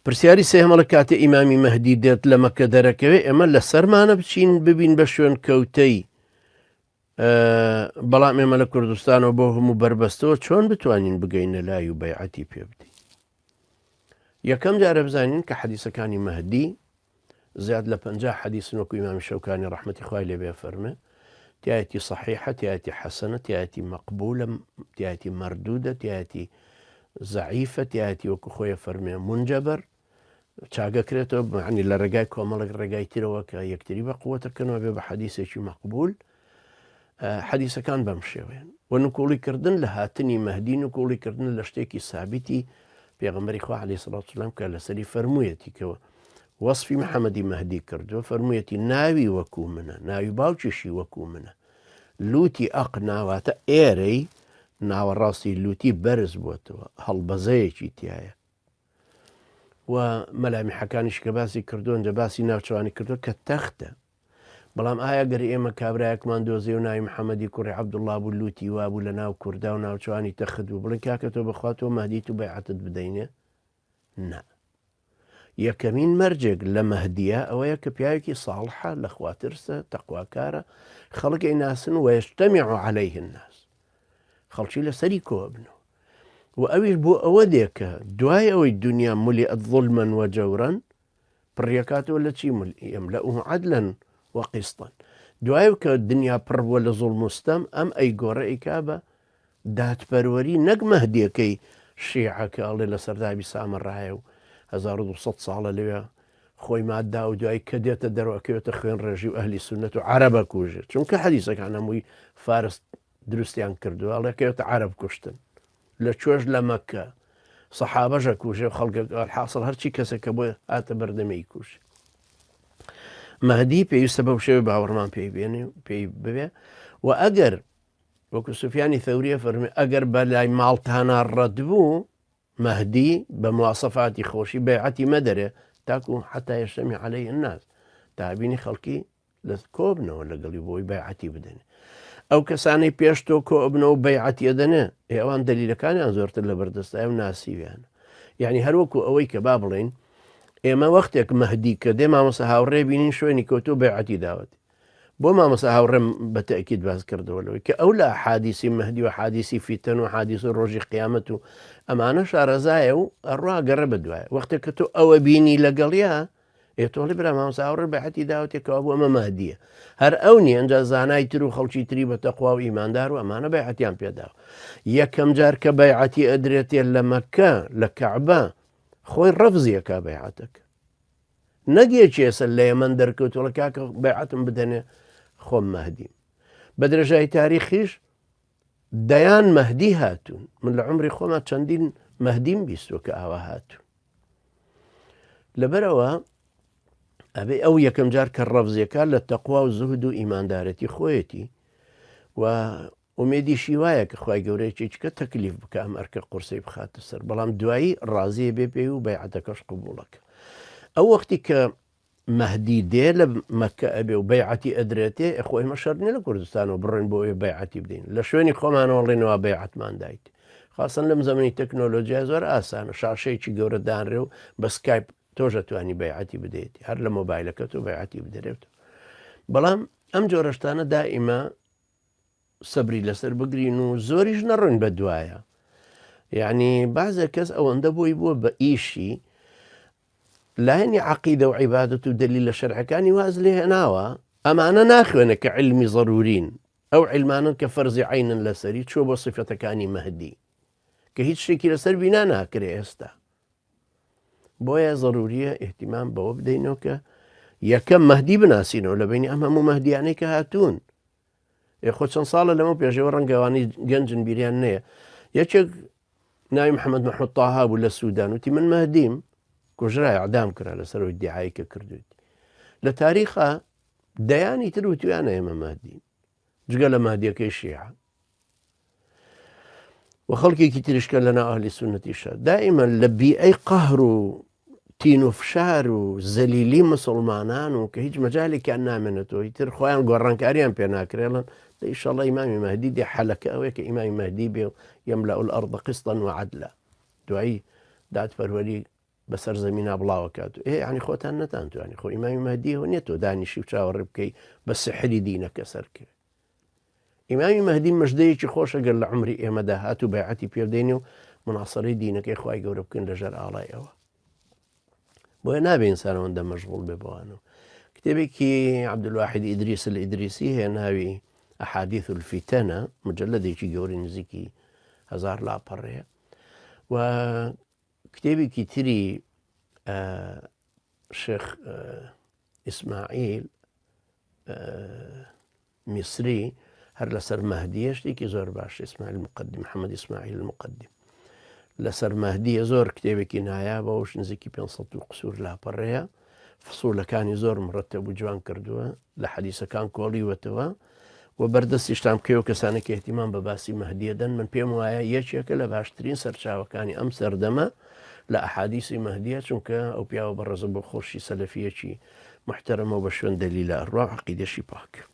پرسیاری سێهەم ئەڵێ کاتێ ئیمامی مەهدی دێت لە مەکە دەرەکەوێ ئێمە لەسەرمانە بچین ببین بە شوێن کەوتەی بەڵام ئێمە لە کوردستانەوە بۆ هەموو بەربەستەوە چۆن بتوانین بگەینە لای و بەیعەتی پێ بدەین یەکەم جارە بزانین کە حەدیسەکانی مەهدی زیاد لە 50 حەدیسن وەکو ئیمامی شەوکانی ڕەحمەتی خوای لێ بێ فەرمێ تایەتی صحیحە تایەتی حەسەنە تایەتی مەقبولە تایەتی مەردودە تایەتی زەعیفە تایەتی وەکو خۆی فەرمێ منجەبەر چاگەکرێتەوە بەعنی لە ڕێگای کۆمەڵێک ڕێگای ترەوە کە یەکتری بە قوتەکەنەوە بێ بە حەدیسێکی مەقبول حەدیسەکان بەم شێوەیەن و نکوڵی کردن لە هاتنی مەهدی نکوڵی کردن لە شتێکی سابیتی پێغەمبەری خوا عەلەیهی سڵات وسلام کە لەسەری فەرموویەتی کەەوە وەصفی محەممەدی مەهدی کردووە فەرموویەتی ناوی وەکو منە ناوی باوکیشی وەکو منە لوتی ئەق ناواتە ئێرەی ناوەڕاستی لوتی بەرز بووەتەوە هەڵبەزەیەکی تایە و مەلامیحەکانیش کە باسی کردوون جە باسی ناوچوانی کردووە کە تەختە بەڵام ئایا گەر ئێمە کابرایەکمان دۆزی و ناوی محەممەدی کوڕی عەبدوڵڵا بوو لوتی وابوو لە ناو کوردا و ناوچوانی تەخت بوو بڵێن کاکە تۆ بەخوا تۆ مەهدیت و بەیعەتت بدەینێ؟ نا. یەکەمین مەرجێک لە مەهدیە ئەوەیە کە پیاوێکی ساڵحە لە خواترسە تەقواکارە خەڵک ئەیناسن وەیەجتەمیع عەلەیه الناس خەڵکی لەسەری کۆبنەوە و ئەویش بۆ ئەوە دێ کە دوای ئەوەی دنیا ملیئت ظلما وجورا پڕیەکاتەوە لە چی یملئه عدلا وقسطا دوای کە دنیا پڕ بووە لە زوڵم و ستەم ئەم ئەیگۆڕێ ئەیکا بە دادپەروەری نەک مەهدیەکەی شیعە کە ئەڵێ لە سەردابی سامەڕایە و 1200 ساڵە لەوێ خۆی ماددا و دوای کە دێتە دەرەوە ئەکەوێتە خوێن ڕێژی و ئەهلی سوننەت و عەرەبە کوژێ چونکە حەدیسەکان هەمووی فارس دروستیان کردووە ئەڵێ کەوێتە عەرەب کوشتن لە کوێش لە مەکە سەحابەش ئەکوژێ و خەڵکە حاصل هەرچی کەسێک کە بۆی هاتە بەردەمی کوژ مەهدی پێویستە بەو شێوەی باوەڕمان پێی بێنێ و پێی ببێ و ئەگەر وەکو سوفیانی ثەوریە فەرمی ئەگەر بە لای ماڵتانا ڕەت بوو مەهدی بە مواسەفاتی خۆشی بەیعەتی مەدەرێ تاکو حتا یەشتەمی عەلەیه الناس تا بینی خەڵکی لە کۆبنەوە لەگەڵی بۆی بەیعەتی بدەنێ ئەو کەسانەی پێش تۆ کۆبنەوە بەیعەتی ئەدەنێ ئێوان دەلیلەکانیان زۆرتر لە بەردەستایە و ناسیویان یعنی هەروەکو ئەوەی کە با بڵێین ئێمە وەختێک مەهدی کە دێ مامۆستا هاوڕێ بینین شوێنی کەوتو بەیعەتی داوەت بۆ مامۆستا هاوڕێم بە تەئکید باس کردەوە لەوەی کە ئەو لە حادیسی مەهدی و حادیسی فیتەن و حادیسی ڕۆژی قیامەت و ئەمانە شارەزایە و ئەڕوا گەڕێ بەدوایە وەختێک کە تۆ ئەوە بینی لەگەڵیا ئێ تۆڵی برا مامۆستا هاوڕێ بەیعەتی داوەتێ کەوا بوو ئەمە مەهدیە هەر ئەو نیە ئەنجا زانای تر و خەڵکی تری بە تەقوا و ئیماندار و ئەمانە بەیعەتیان پێداوە یەکەم جار کە بەیعەتی ئەدرێتێ لە مەکە لە کەعبە خۆی ڕەفزیەکە بەیعەتەکە نەک یەکی ئێستا لە یەمەن دەرکەوتوڵە کاکە بەیعەتم بدەنێ خۆم مەهدیم بە درێژایی تاریخیش دەیان مەهدی هاتوون من لە عمری خۆما چەندین مەهدیم بیستوە کە ئاوا هاتوون لەبەرئەوە ئەبێ ئەو یەکەم جار کە ڕەفزیەکە لە تەقوا و زوهد و ئیماندارەتی خۆیەتی و ئومێدیشی وایە کە خوای گەورە یەکێکیکە تەکلیف بکە ئەم ئەرکە قورسەی بخاتە سەر بەڵام دوایی ڕازیە بێ پێی و بەیعەتەکەش قبوڵەکە ئەو وەختی کە مەهدی دێ لە مەکە ئەبێ و بەیعەتی ئەدرێتێ ئەخۆ ئێمە شەرت نیە لە کوردستانەوە بڕۆین بۆ ئەوێ بەیعەتی بدەین لە شوێنی خۆمانەوە ڵێنەوە بەیعەتمان دایت خاصەن لەم زەمەنی تەکنۆلۆژیا زۆر ئاسانە شاشەیەکی گەورە دانرێ و بە سکایپ تۆش ئەتوانی بەیعەتی بدەیت هەر لە مۆبایلەکەت و بەیعەتی بدەرێت بەڵام ئەم جۆرەشتانە دائیمە سەبری لەسەر بگرین و زۆریش نەڕۆین بە دوایە یعنی بازێک کەس ئەوەندە بۆی بووە بە ئیشی لایەنی عقیدە و عیبادەت و دەلیل لە شەرعەکانی واز لێ هێناوە ئەمانە ناخوێنە کە علمی ضرورین ئەو علمانن کە فەرزی عینن لەسەری چوە بۆ صفەتەکانی مەهدی کە هیچ شتێکی لەسەر بینا ناکرێ ئێستا بۆیە ضروریە احتیمام بەوە بدەینەوە کە یەکەم مەهدی بناسینەوە لە بینی ئەم هەموو مەهدیانەی کە هاتوون ئێ خۆ چەند ساڵە لەمە پێشەوە ڕەنگەوانی گەنجن بیریان نەیە یەکێک ناوی محەممەد محمود تاها بوو لە سوودان وتی من مەهدیم کوژرا ئەعدام کرا لەسەرەوەی دیعایی کە کردوێتی لە تاریخا دەیانی تر وتویانە ئێمە مەهدین جگە لە مەهدیەکەی شیعە و خەڵکێکی تریش کە لەناو ئەهلی سوننەتیشە دائیمەن لە بیئەی قەهر و تین و فشار و زەلیلی مسلمانان و کە هیچ مەجالێکیان نامێنێتەوە ئیتر خۆیان گۆڕانکاریان پێ ناکرێڵن دە ئیشەڵڵا ئیمامی مەهدی دێ حەلەکە ئەوەیە کە ئیمامی مەهدی بێ و یەملەئ الأرض قسطا وعدلا دوایی دادپەروەری. بەسەر زەمینا بڵاوەکات ئێ ینی خۆتان نەتان توانی خۆ ئیمامی مەهدی هۆ نیە تۆ دانیشی و چاوەڕێ بکەی بە سحری دینەکە سەرکەوێ ئیمامی مەهدی مژدەیەکی خۆشە گەر لە عمری ئێمەدا هات و بەیعەتی پێ بدەین و مناسەرەی دینەکەی خوای گەورە بکەین لەژێر ئاڵای ئەوە. بۆیە نابێ ئینسان ئەوەندە مەشغوڵ بێ بەوانەوە. کتێبێکی عەبدولواحید ئیدریس الئیدریسی هەیە ناوی ئەحادیث الفتنە، مجلدێکی گەورەی نزیکی هەزار لاپەڕەیە و کتێبێکی تری شێخ ئیسماعیل میسری هەر لەسەر مەهدیە شتێکی زۆر باش ئیسماعیل مقدم محەممەد ئیسماعیل المقدم لەسەر مەهدیە زۆر کتێبێکی نایابە وش نزیکی 500 و قسوور لاپەڕەیە فسوولەکانی زۆر مڕەتەب و جوان کردووە لە حەدیسەکان کۆڵیوەتەوە و بەردەستیشتان بکەوە کەسانێک احتیمان بە باسی مەهدیە دەن من پێم وایە یەکێکە لە باشترین سەرچاوەکانی ئەم سەردەمە لە ئەحادیسی مەهدیە چونکە ئەو پیاوە بەڕێزە بۆ خۆشی سەلەفیەکی محتەرەمە و بە شوێن دەلیلە ئەڕوا عەقیدەشی پاک.